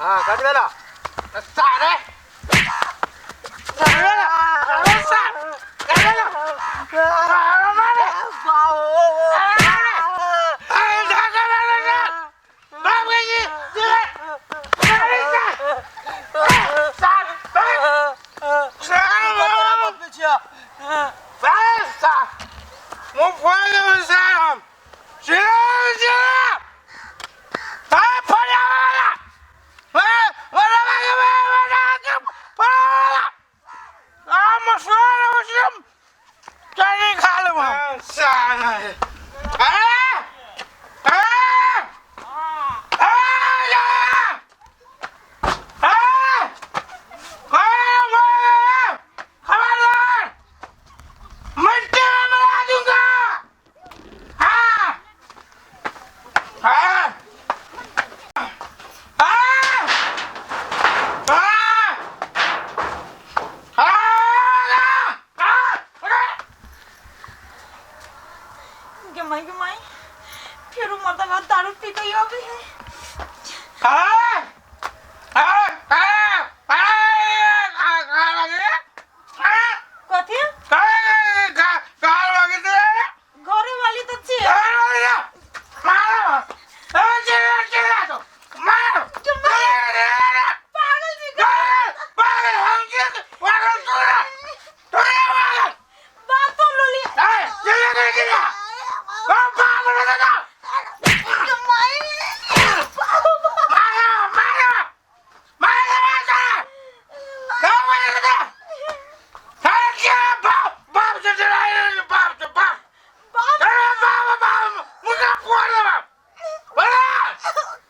हाँ, कट भेला। गे माई, गे माई, फेरो मर्दवा दारू पी के आबे है। कथी घरे वाली तो छी। पागल छी का? बातो लोली गे माई,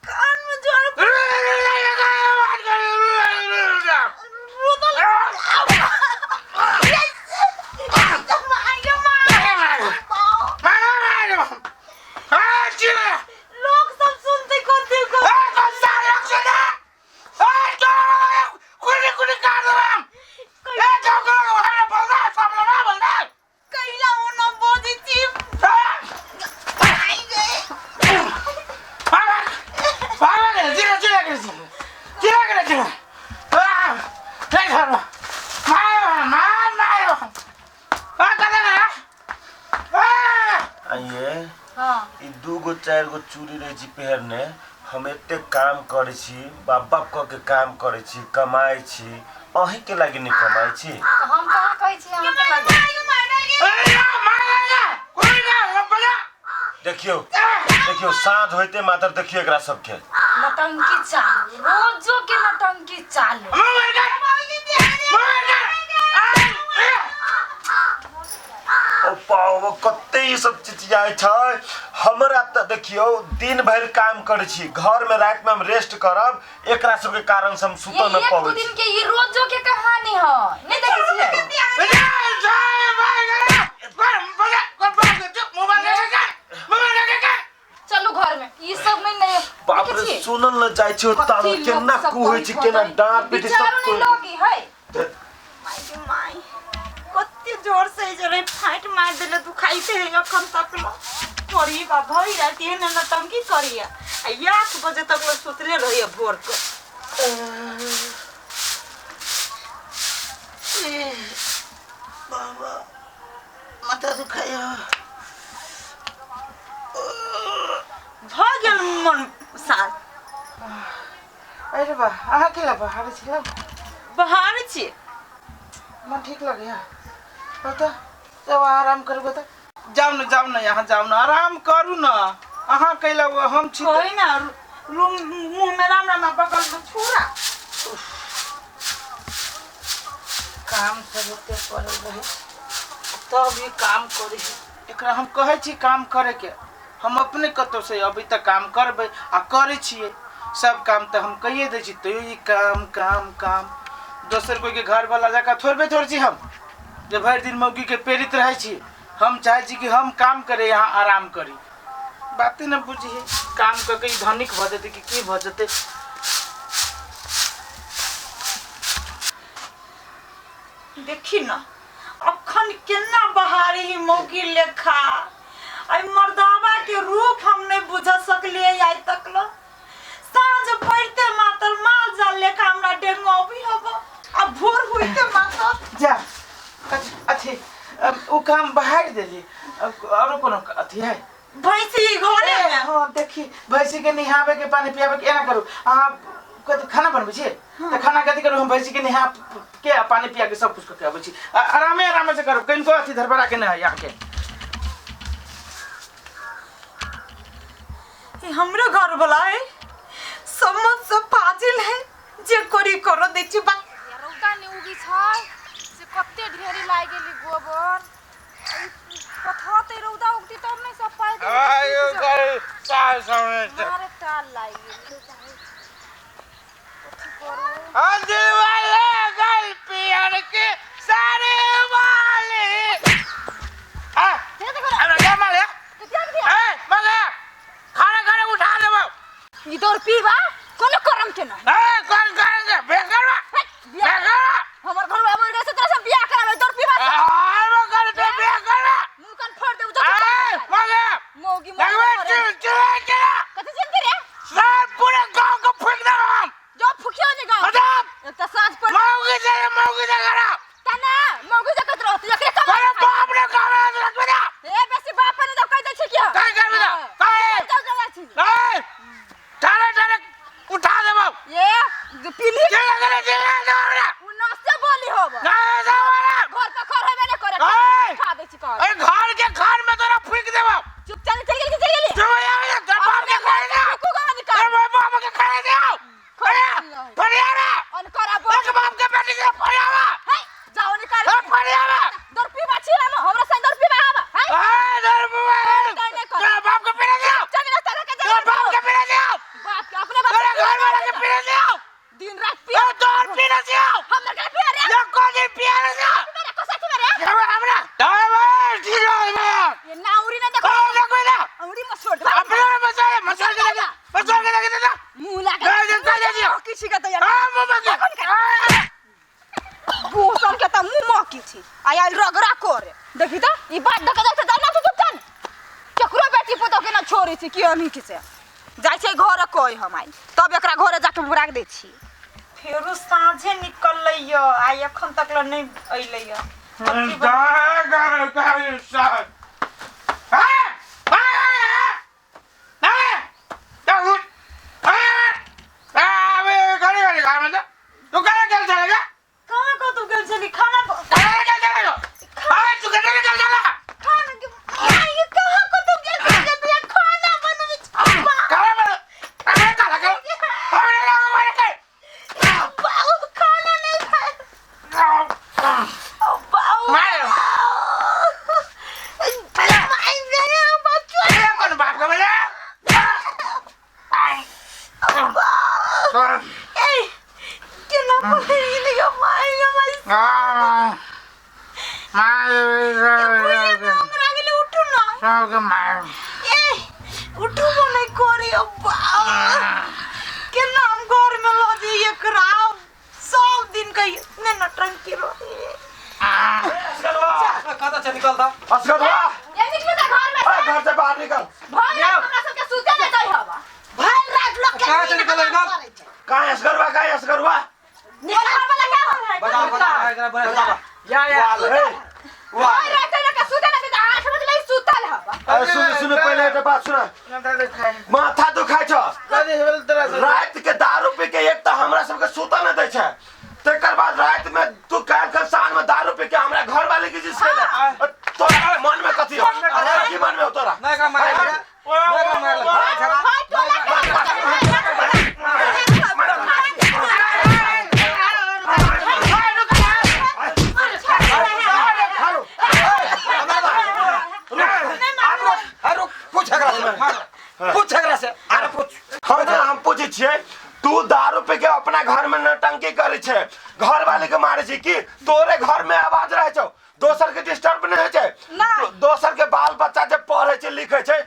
कान में जोर रोदल। माई गे माई, लोग सब सुनते कथी को। कैला ओ न बजै छी। माई गे। आइए। हाँ। ई दू गो चारि गो चूड़ी रहै छी पहिरने, हम एते काम करै छी, बाप बाप कऽ के काम करै छी, कमाइ छी, अहीँके लागि नहि कमाइ छी। तऽ हम कहाँ कहै छी अहाँके लागि? देखियौ देखियौ, साँझ होइते मात्र देखियौ एकरा सबके नौटंकी चालू, रोजो के नौटंकी चालू। ओ पाओ, कते ई सब चिचियाइ छै। हमरा तऽ देखियौ, दिन भरि काम करै छी घरमे, रातिमे हम रेस्ट करब, एकरा सबके कारण से हम ये सुतऽ नहि एक दू पबै दिन छी। के ई रोजो के कहानी ह, नहीं देखै छियै? चलू घर में, ई सब में नहीं। बाप देखै रे, छियै? सुनल न जाइ छै। कथी तारो लोक केना सब कुहै छै, कहैत केना होतै? डाँट पीटी सब विचारो नहीं कोइ लगी है। माई गे माई, कते जोर से जरे फाइट मार देले, दुखाइते है अखन तक ल। करी बा, भरि राति एहन नौटंकी करिया आ 8 बजे तक ल सुतले रहिए भोर के। बाबा, माथा दुखाइयो। भऽ गेल मन साल। अरे बा, अहाँ के बहारे छी? बहारे छी। मन ठीक लगैया? हो तऽ जब आराम करबो तऽ जाउ ने, जाउ ने, यहाँ जाउ ने, आराम करू ने। अहाँ कैला हम छी कहै ना, रूम मुँह में राम राम आ बगल में छुरा। काम सब ओते पड़ल रहे तब भी काम करी। एकरा हम कहै छी काम करे के, हम अपने कतौ से अभी तक काम करबै आ करै छियै सब काम तऽ हम कहिए दै छी, तैयो ई काम काम काम। दोसर कोई के घर वाला जकाँ थोड़बे थोड़ छी हम जे भरि दिन मौगी के प्रेरित रहै छी। हम चाहै छी कि हम काम करे, यहाँ आराम करी। बाते न बुझिए, काम कऽ के ई धनिक भऽ जेतै कि की भऽ जेतै? देखी न, अखन केना बहारी ही मौगी लेखा। आई मर्दावा के रूप हम नहीं बुझ सकलिए आइ तक ल। साँझ पड़ते मातर माल जाल लेखा हमरा डेंगोबी हब आ भोर होइते मातर जा अथी ओ काम बाहर देली औरो कोनो अथी है भैंसी घरे ए, में हाँ देखी भैंसी के निहावे के पानी पियावे के एना करू अहाँ कथी खाना बनबै छी तऽ खाना कथी करू हम भैंसी के निहा के आ पानी पिया के सब कुछ कऽ के अबै छी आरामे आरामे से करू कनिको अथी धड़बड़ा के नहि है अहाँके। ई हमरो घर वाला है समझ से फाजिल है जे करी करो दै छी बा रौदा नहि उगी छै से कते ढेरी लागि गेली गोबर पथरते रौदा उगती तब नहि सब पाइ मारे टाल लागि गेली। कथी करू? ई तोर पीबा कोनो करम के नहीं। हमर घर में अमर गए से तोरा से बियाह कराबे तोर पीबा से। मुंह कान फोड़ देबो जो मौगी मौगी करे। कथी चिंती रे जो फुकियो ने गाँव एक त साँझ पर तना मौगी जकत रहत एकरे कमा ए बेसी बाप ने तो कह दै छै कि काय करबे दा? काय? चल चल छी उठा देबो ये जो पीली चिल्ला करे चिल्ला देबो उ नसे बोली होब नहीं देबो घर पर खर होबे ने करे ए! खा दै छी कर ए घर के घर में तोरा फूक देबो चुप चल चल गेली चल गेली तू ये तोर बाप के खाए दे को गाँव निकाल तोर बाप के खाए दे फरियावा अनकर अब एक बाप के बेटी के फरियावा हे जाओ निकाल ए फरियावा दर पीबा छी हम हमरा संग दर पीबा आब हे ए तोर बुआ तोर बाप के पीने दे चल रास्ता लके जा तोर बाप के पीने दे बाप के अपने बाप तोरा घर वाला के पीने दे दिन रात ए पिया तोर पीने दे हमरा के पिया रे ये को दिन पीने दे मेरे को साथी मेरे हमरा हमरा दावे ठीक है मैं ये नाउरी ना देखो ओ देखो ना औरी मत छोड़ दे अपने मचा मचा के लगे मचा के लगे ना मुंह लगा दे दे दे दे किसी का तो यार आ मुंह में गोसन के त मुंह महकी छी आ आइल रगड़ा करे देखी त ई बात धक जाय छै जाय ना तू चुपचाप केकरो बेटी पुतोह के ना छोड़ै छी कि अनही के से जाइ छै घर कोइ हम आइ तब एकरा घरे जाके बुराक दै छी। फेरो साँझे निकललै य आ एखन तक ल नहि अइलै य। कहाँ कतौ गेल छली खाना खाना के आइ कहाँ कतौ गेल छली जे बिया खाना बनबै छी बाबू खाना नहीं खाए बाबू माय गया बच्चो। ए केना पकड़ि गेलै my my हमरा गेलै उठू ना ए उठू नहीं करी केना हम घर में लऽ जइए एकरा सब दिन के इतने नटंकी रही। कता छै निकल दा असगरवा ये निकलू त घर में ए, घर से बाहर निकल भर रात हमरा सबके सुते नै दै हवा भरि रात लोग के कहाँ से निकल निकल कहाँ है असगरवा कहाँ है असगरवा निकल घर वाला क्या हो रहा है बजा बजा एकरा बजा बजा या या वाल हे वाल भर रात लोग के सुते नै दै 8 बजे ले सुतल हवा। अरे सुन सुन पहिले एकटा बात सुन माथा दुखाइ छ रात के दारू पी के एक तऽ हमरा सबके सुतऽ नहि दै छै तकर बाद रात में तू काल्हि खन साँझ में दारू पी के हमरा घर वाले के जिस केले तोरा मन में कथी हो अरे की मन में हो तोरा नहीं एकरा मारे नहीं एकरा मारे भाई टोला के अरे पूछ एकरा से पूछ एकरा से अरे पूछ। हम हम पूछै छियै तू दारू पी के अपना घर में नौटंकी करै छै घर वाले के मारै छै की तोरे घर में आवाज रहै छौ दोसर के डिस्टर्ब नहीं होइ छै नहि। दोसर के बाल बच्चा जे पढ़ै छै लिखै छै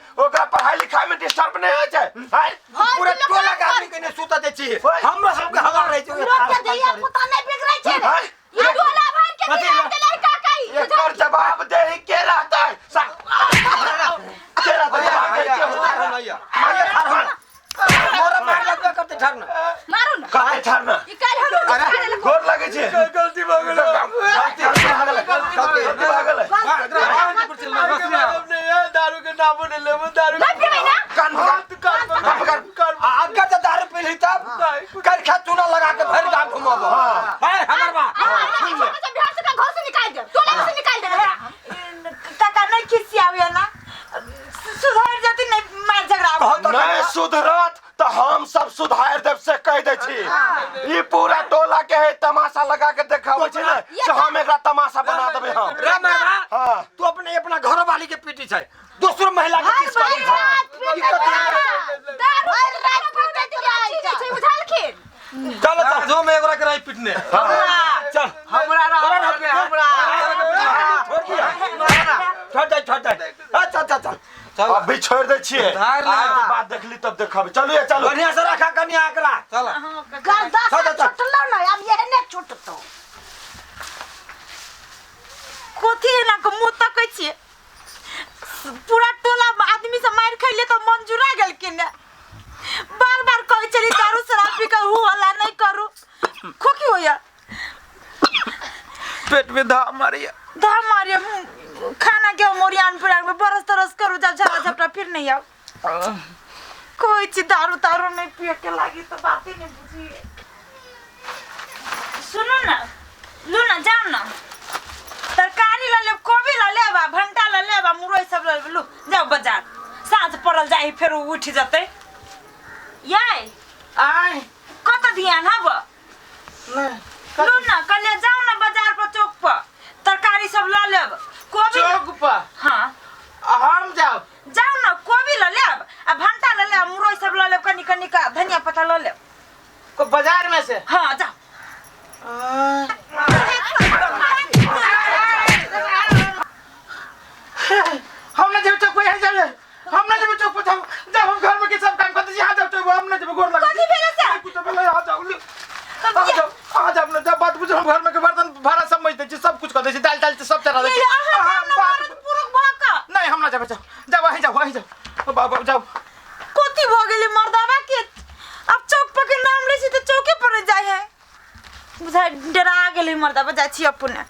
तमाशा लगा के देखाबै छै ने से हम एकरा तमाशा बना देबै हम। रे मरवा, हाँ। तू अपने अपना घर वाली के पीटी छै, दोसर महिला के किस करै छै? ई कथी? दारू रात पीटैत रहै छै, बुझलखिन? चल चल, जो में एकरा के रही पिटने। चल। हमरा तोरा रह ना हमरा। छोड़ दिया, छोड़ दे, छोड़ दे। अच्छा अच्छा, चल चल। अभी छोड़ दै छियै। धार ले। आइ के बाद देखली तब देखबै। चलू ये, चलू। बढ़िया से रखा कनिया एकरा। चल। गर्दा चल, से चल, चल। छुटलो ना, अब एहने छुटतो। कथी एना के मुँह तकै छियै? पूरा टोला में आदमी सब मारि खैले तऽ मन जुड़ा गेल कि ने? बार बार कहै छली दारू शराब पी के हू हल्ला नहि करू। खोखी होइया? पेट में धा मारिया। धा मारिया। खाना के मोरियान पुरान में बरस तरस करू, जब झगड़ा झपटा फिर नहीं आओ। कहै छी दारू तारू नहीं पिए के लागी तो बाते नहीं बुझिए। सुनू ना, लू ना, जाओ ना, तरकारी ल लेब, कोबी ल लेब, आ भंटा ल लेब, आ मुरई सब ल लेब। लू जाओ बाजार, साँझ पड़ल जाही फेर उ उठि जेतै। याय। आय। कत ध्यान हब? नहीं। लू ना, कल जाओ ना बाजार पर, चौक पर तरकारी सब ल लेब, कोबी। चौक पर? हाँ। हम जाओ? जाओ ना, कोबी ल लेब, आ भंटा ल लेब, मुरई सब ल लेब, कनी कनी का धनिया पत्ता ल लेब। को बाजार में से? हाँ, जाओ। हम ना जेबै चौक पर, यहाँ जाबे। हम ना जेबै चौक पर, जाओ जाओ, हम घर में के सब काम करते छी, यहाँ जाओ चौक पर, हम ना जेबै, गोर लगे। कथी भेलै से? कुछ भेलै, यहाँ जाओ, ले। आ जाओ, आ जाओ ना, जब बात बुझो, हम घर में के बर्तन भाड़ा सब मज दै छी, सब कुछ कर दै छी, दाल दाल सब चढ़ा दै छी। ये अहाँ हाँ, जाओ ना, बात मरद पुरुख भऽ कऽ। नहीं, हम ना जेबै, जाओ जाओ, वहीं जाओ, वहीं जाओ बाबा, जाओ। कथी भऽ गेलै मर्दाबा के? अब चौक पर के नाम लै छी तऽ चौके पर जाइ है। बुझाइ डरा गेलै मर्दाबा। जाइ छी अपने।